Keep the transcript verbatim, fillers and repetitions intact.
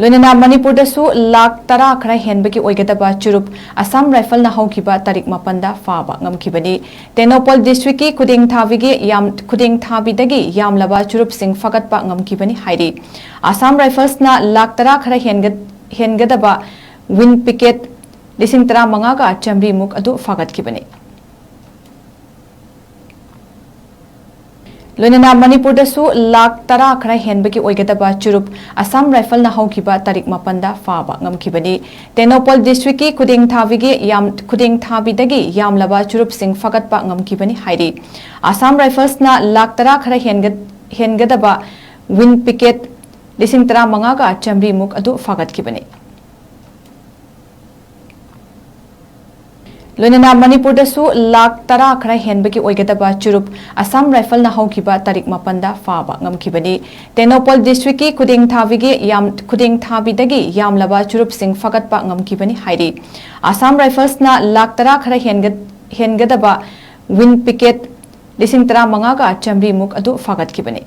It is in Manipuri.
ꯂꯣꯏꯅꯅ ꯃꯅꯤꯄꯨꯔꯗꯁꯨ ꯂꯥꯈ ꯇꯔꯥ ꯈꯔ ꯍꯦꯟꯕꯒꯤ ꯑꯣꯏꯒꯗꯕ ꯆꯨꯔꯨꯞ ꯑꯁꯥꯝ ꯔꯥꯏꯐꯜꯅ ꯍꯧꯈꯤꯕ ꯇꯥꯔꯤꯛ ꯃꯥꯄꯟꯗ ꯐꯥꯕ ꯉꯝꯈꯤꯕꯅꯤ꯫ ꯇꯦꯡꯅꯧꯄꯜ ꯗꯤꯁꯇ꯭ꯔꯤꯛꯀꯤ ꯈꯨꯗꯦꯡ ꯊꯥꯕꯤꯒꯤ ꯌꯥꯝ-, ꯈꯨꯗꯦꯡ ꯊꯥꯕꯤꯗꯒꯤ ꯌꯥꯝꯂꯕ ꯆꯨꯔꯨꯞꯁꯤꯡ ꯐꯥꯒꯠꯄ ꯉꯝꯈꯤꯕꯅꯤ ꯍꯥꯏꯔꯤ꯫ ꯑꯁꯥꯝ ꯔꯥꯏꯐꯜꯁꯅ ꯂꯥꯈ ꯇꯔꯥ ꯈꯔ ꯍꯦꯟꯒ-, ꯍꯦꯟꯒꯗꯕ ꯋꯤꯟ ꯄꯤꯀꯦꯠ ꯂꯤꯁꯤꯡ ꯇꯔꯥꯃꯉꯥꯒ ꯆꯥꯃꯔꯤꯃꯨꯛ ꯑꯗꯨ ꯐꯥꯒꯠꯈꯤꯕꯅꯤ꯫ ꯂꯣꯏꯅꯅ ꯃꯅꯤꯄꯨꯔꯗꯁꯨ ꯂꯥꯈ ꯇꯔꯥ ꯈꯔ ꯍꯦꯟꯕꯒꯤ ꯑꯣꯏꯒꯗꯕ ꯆꯨꯔꯨꯞ ꯑꯁꯥꯝ ꯔꯥꯏꯐꯜꯅ ꯍꯧꯈꯤꯕ ꯇꯥꯔꯤꯛ ꯃꯥꯄꯟꯗ ꯐꯥꯕ ꯉꯝꯈꯤꯕꯅꯤ꯫ ꯇꯦꯡꯅꯧꯄꯜ ꯗꯤꯁꯇ꯭ꯔꯤꯛꯀꯤ ꯈꯨꯗꯦꯡ ꯊꯥꯕꯤꯒꯤ ꯌꯥꯝ-, ꯈꯨꯗꯦꯡ ꯊꯥꯕꯤꯗꯒꯤ ꯌꯥꯝꯂꯕ ꯆꯨꯔꯨꯞꯁꯤꯡ ꯐꯥꯒꯠꯄ ꯉꯝꯈꯤꯕꯅꯤ ꯍꯥꯏꯔꯤ꯫ ꯑꯁꯥꯝ ꯔꯥꯏꯐꯜꯁꯅ ꯂꯥꯈ ꯇꯔꯥ ꯈꯔ ꯍꯦꯟꯒ-, ꯍꯦꯟꯒꯗꯕ ꯋꯤꯟ ꯄꯤꯀꯦꯠ ꯂꯤꯁꯤꯡ ꯇꯔꯥꯃꯉꯥꯒ ꯆꯥꯃꯔꯤꯃꯨꯛ ꯑꯗꯨ ꯐꯥꯒꯠꯈꯤꯕꯅꯤ꯫ ꯂꯣꯏꯅꯅ ꯃꯅꯤꯄꯨꯔꯗꯁꯨ ꯂꯥꯈ ꯇꯔꯥ ꯈꯔ ꯍꯦꯟꯕꯒꯤ ꯑꯣꯏꯒꯗꯕ ꯆꯨꯔꯨꯞ ꯑꯁꯥꯝ ꯔꯥꯏꯐꯜꯅ ꯍꯧꯈꯤꯕ ꯇꯥꯔꯤꯛ ꯃꯥꯄꯟꯗ ꯐꯥꯕ ꯉꯝꯈꯤꯕꯅꯤ꯫ ꯇꯦꯡꯅꯧꯄꯜ ꯗꯤꯁꯇ꯭ꯔꯤꯛꯀꯤ ꯈꯨꯗꯦꯡ ꯊꯥꯕꯤꯒꯤ ꯌꯥꯝ-, ꯈꯨꯗꯦꯡ ꯊꯥꯕꯤꯗꯒꯤ ꯌꯥꯝꯂꯕ ꯆꯨꯔꯨꯞꯁꯤꯡ ꯐꯥꯒꯠꯄ ꯉꯝꯈꯤꯕꯅꯤ ꯍꯥꯏꯔꯤ꯫ ꯑꯁꯥꯝ ꯔꯥꯏꯐꯜꯁꯅ ꯂꯥꯈ ꯇꯔꯥ ꯈꯔ ꯍꯦꯟꯒ-, ꯍꯦꯟꯒꯗꯕ ꯋꯤꯟ ꯄꯤꯀꯦꯠ ꯂꯤꯁꯤꯡ ꯇꯔꯥꯃꯉꯥꯒ ꯆꯥꯃꯔꯤꯃꯨꯛ ꯑꯗꯨ ꯐꯥꯒꯠꯈꯤꯕꯅꯤ꯫